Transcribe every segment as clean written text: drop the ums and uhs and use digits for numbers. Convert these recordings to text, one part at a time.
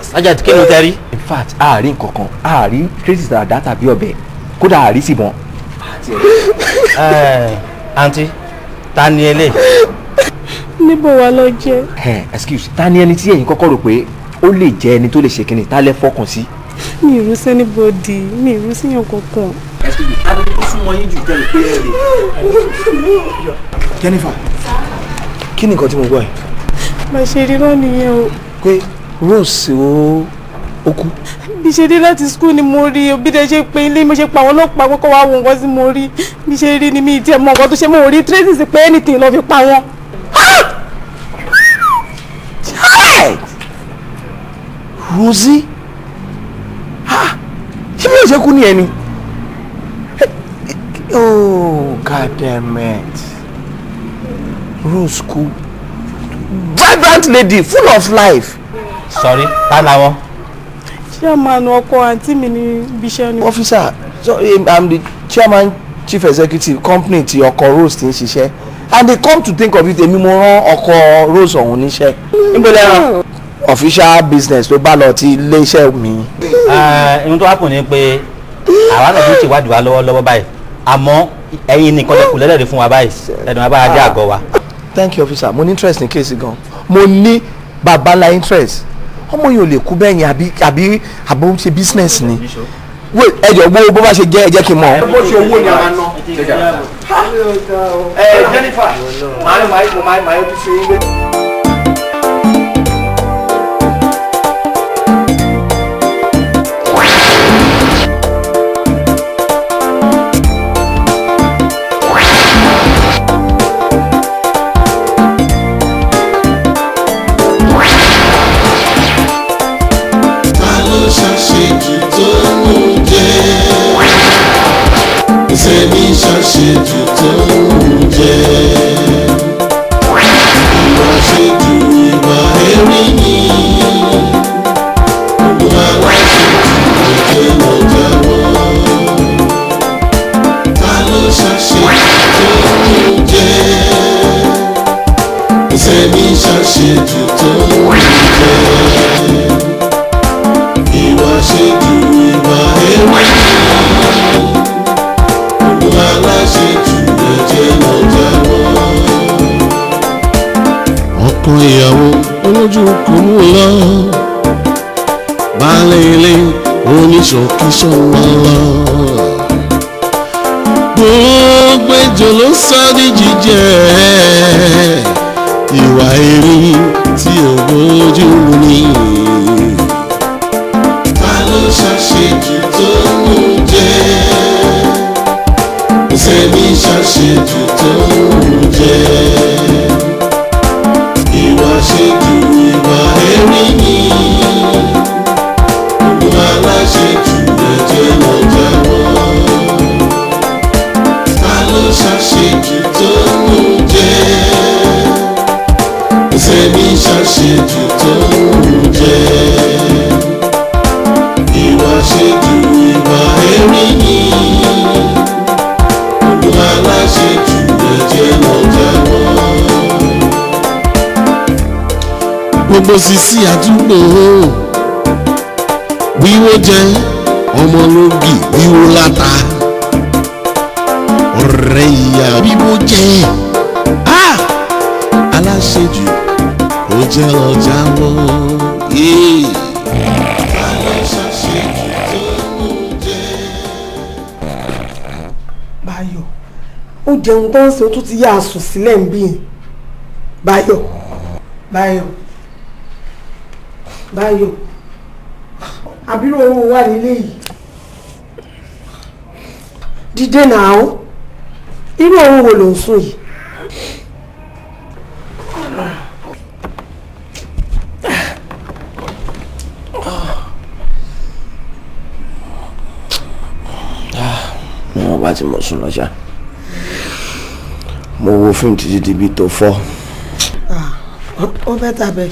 Sergeant, kí ló tẹ rí? In fact, a rí nǹkan kan, a rí traces àdá tàbí ọ̀bẹ, kódà a rí síbọn. Àǹtí, ta ni eléyìí? Níbo wa lọ jẹ? Excuse, ta ni ẹni tí ẹ̀yin kọ́kọ́ rò pé ó lè jẹ́ ẹni tó lè ṣe kínní, ta lẹ fọkàn sí? Mi ì rú sí anybody, mi ì rú síyàn kankan. Excuse me, ta ni ó súnmọ́ yín jù tẹ́lẹ̀ pé ẹ lè. Jennifer, kí ni nǹkan tí mo gbọ́ yìí? Bá ṣe rí náà nìyẹn o. Pé Rose ó kú. Bí ṣe dé láti school ni mo rí, bí dẹ ṣe pé ilé mo ṣe pa àwọn ọlọ́pàá kọ́kọ́ wá wo nǹkan tí mo rí. Bí ṣe rí ni mi ì tiẹ̀ mọ nǹkan tó ṣe, mo rí traces pé anything lọ fi pa wọn. Rosie, ṣé bí o ṣe kú ní ẹni? Oh, God damn it. Rose kú. Vibrant lady, full of life. Sorry, ta làwọn? Chairman ọkọ àǹtí mi ní ibi iṣẹ́ ni. Officer, so I'm the chairman, chief executive company tí ọkọ Rose ti ń ṣiṣẹ́. And they come to think of it, èmi mo rán ọkọ Rose ọ̀hún níṣẹ́. Níbo lẹ rán? Official business ló bá lọ ti iléeṣẹ́ mi. Ohun tó wá kù ni pé àwa náà tún ṣèwádìí wa lọ́wọ́lọ́wọ́ báyìí, àmọ́ ẹ̀yin nìkan lè kù lẹ́lẹ́rìí fún wa báyìí, ẹ̀dùn wa bá a dé àgọ́ wa. Thank you, officer. Mo ní interest ní case gan. Mo ní babalá interest. Ọmọ yìí ò lè kú bẹ́ẹ̀ yẹn, àbí àbó ń ṣe business ni. Wait, ẹ jọ gbọ́ bó bá ṣe jẹ́, ẹ jẹ́ kí n mọ̀. Bó ṣe owó ni a máa ná. Ẹ Jennifer, màá màá màá yọjú sí ilé. Ta ló ṣàṣejù tó ń jẹ? Sẹ́ni ṣàṣejù tó ń jẹ. Ìwà ṣejù ìwà ẹ̀rí ni. Gbogbo aláṣejù ẹ̀jẹ̀ lọ jáwọ́. Ta ló ṣàṣejù tó ń jẹ? Sẹ́ni ṣàṣejù tó ń jẹ. Ìwà ṣejù ìwà ẹ̀rí ni. Gbogbo aláṣejù ẹ̀jẹ̀ lọ jáwọ́. Ọkọ ìyàwó olójú kò mú lọ, baálé ilé oníṣòkíṣọ́ lọ. Gbogbo ejò ló sá ní jíjẹ, ìwà erí tí ò bójú mu ni. Ta ló ṣàṣejù tó ń jẹ? Sẹ́ni ṣàṣejù tó ń jẹ. Ìwà ṣejù ìwà ẹ̀rí ni. Gbogbo aláṣejù ẹ̀jẹ̀ lọ jáwọ́. Ta ló ṣàṣejù tó ń jẹ? Sẹ́ni ṣàṣejù tó ń jẹ. Ìwà ṣejù ìwà ẹ̀rí ni. Gbogbo aláṣejù ẹ̀jẹ̀ lọ jáwọ́. Gbogbo sisi àdúgbò wíwó jẹ ọmọ lógì wíwó láta, ọ̀rẹ́ ìyá wíwó jẹ, aláṣejù ó jẹ́ lọ jáwọ́. Aláṣejù tó ń jẹ. Báyọ̀, ó jẹun tó ń ṣe, ó tún ti yá a sùn sílẹ̀ ń bí. Báyọ̀, Báyọ̀, Báyọ̀, àbírò owó wà nílé yìí. Dídé náà, irú òun wo ló ń sùn yìí? Mo bá ti mọ̀ sùn lọ́jà, mo wo fíìmù títí di ibi tó fọ́. Ó fẹ́ tàbẹ̀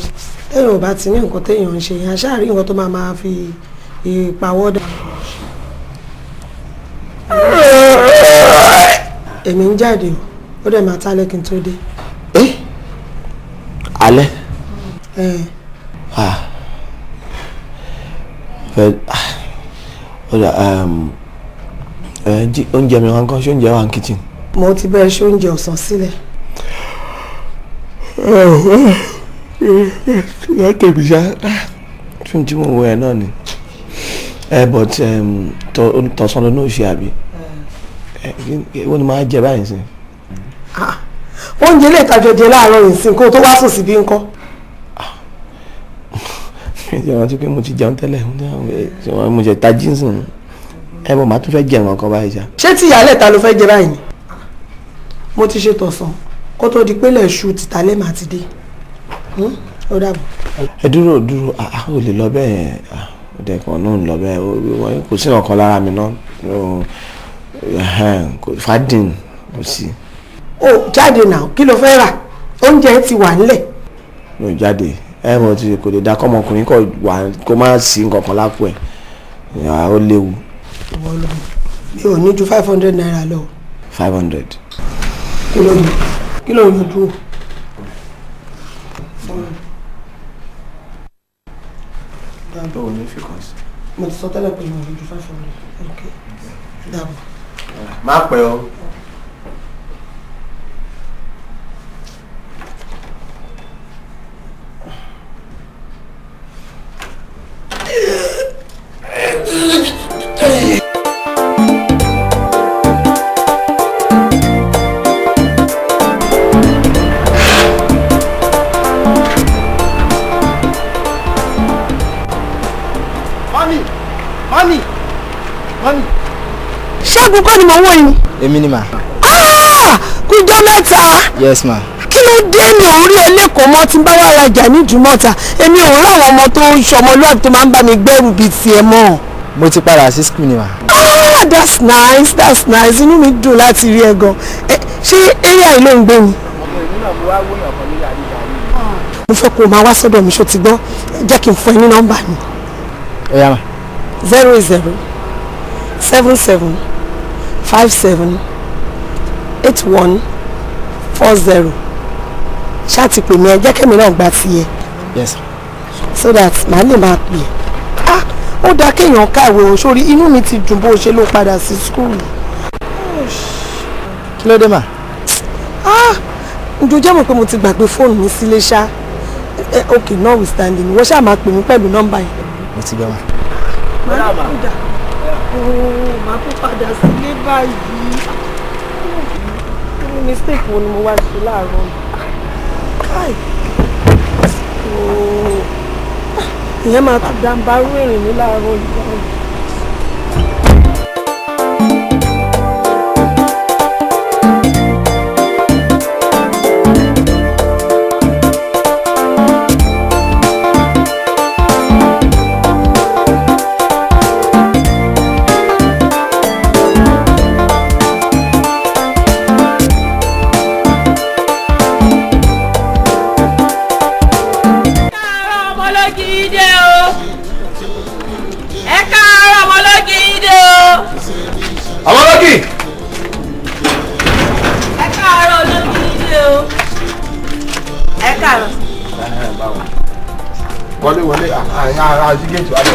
téèyàn ò bá ti ní nǹkan téèyàn ń ṣe yẹn, aṣáà rí nǹkan tó máa máa fi ìpawọ́dà. Èmi ń jáde o, ó dẹ̀ máa tálẹ̀ kí n tó dé. Ẹ Ah, fẹ́ ọ̀dà oúnjẹ mi wá ń kọ́, ṣé oúnjẹ wà ní kitchen? Mo ti bẹ́ẹ̀ ṣe oúnjẹ ọ̀sán sílẹ̀. Ìyá tèmi ṣá, tún tí mo wọ ẹ náà ni ẹ, but tọ̀sán ló náà ṣe àbí wọ́n ni máa jẹ báyìí sí. Oúnjẹ ilé ìtajà jẹ láàárọ̀ yìí sí, kó tó wá sùn síbí ńkọ́? Ṣé rántí pé mo ti jẹun tẹ́lẹ̀, mo ṣe ta jíǹsì ẹ bọ̀, màá tún fẹ́ jẹ nǹkan kan báyìí ṣá. Ṣé tí ìyálẹ̀ ta ló fẹ́ jẹ báyìí ni? Mo ti ṣe tọ̀sán kó tó di pé lẹ́ṣù tìtàlẹ́ màá ti dé. Ó dàbọ̀. Ẹ dúró, dúró, ò lè lọ bẹ́ẹ̀, ọdẹ kan náà ń lọ bẹ́ẹ̀, kò sí nǹkan lára mi náà, fàdín kò sí. Ó jáde náà, kí ló fẹ́ rà? Oúnjẹ ti wà nílẹ̀. Mi ò jáde, ẹ mọ̀ tí kò lè da kọ́mọkùnrin kọ̀ wà kó má sí nǹkan kan lápò ẹ̀, ó léwu. Mi ò ní ju ₦500 lọ. 500. Kí ló ń kí ló ń dúró? Mo ti sọ tẹ́lẹ̀ pé mo ò ní ju 500. Ok, dàbọ̀. Má pẹ́ o. Mami! Mami! Mami! Ṣẹ́gun kọ́ ni mò ń wò yìí? Èmi ni mà. Kújọ́ mẹ́ta. Yes ma. Kí ló dé? Mi ò rí ẹlẹ́kọ̀ọ́ mọ́ tí ń bá wà rajà ní Ìdúmọ̀tà. Èmi ò rí àwọn ọmọ tó ń ṣọmọlúwàbí tó máa ń bá mi gbẹ́rù bíi tiẹ̀ mọ́. Mo ti padà sí school ni mà. Ah, that's nice, that's nice. Inú mi dùn láti rí ẹ gan. Ṣé area yìí ló ń gbé ni? Mo fẹ́ kó o máa wá sọ́dọ̀ mi, ṣó ti gbọ́? Jẹ́ kí n fún ẹ ní nọ́mbà mi. Ó yá mà. 00 77 57 81 40. Ṣáà ti pè mí, ẹ jẹ́ kẹ́mi náà gba tiẹ̀. Yes. So that màá lè máa pè é. Ah, ó dáa kéèyàn kàwé o. Sórí inú mi ti dùn bó o ṣe ló padà sí school. Kí ló dé mà? Ah, ǹjọ́ jẹ́ mọ̀ pé mo ti gbàgbé fóònù mi sílé ṣá. Ok, notwithstanding, wọ́n ṣáà máa pè mí pẹ̀lú nọ́mbà yẹn. Mo ti gbọ́ mà. Màá padà, màá tún padà sílé báyìí. Irú mistake wo ni mo wá ṣe láàárọ̀ yìí? Ìyẹn máa tún dàǹbarú ìrìn mi láàárọ̀ yìí báyìí. Ọmọlọ́kì. Ẹ káàárọ̀ ológìdé o. Ẹ káàárọ̀. Wọlé, wọlé, àti géètì wálé.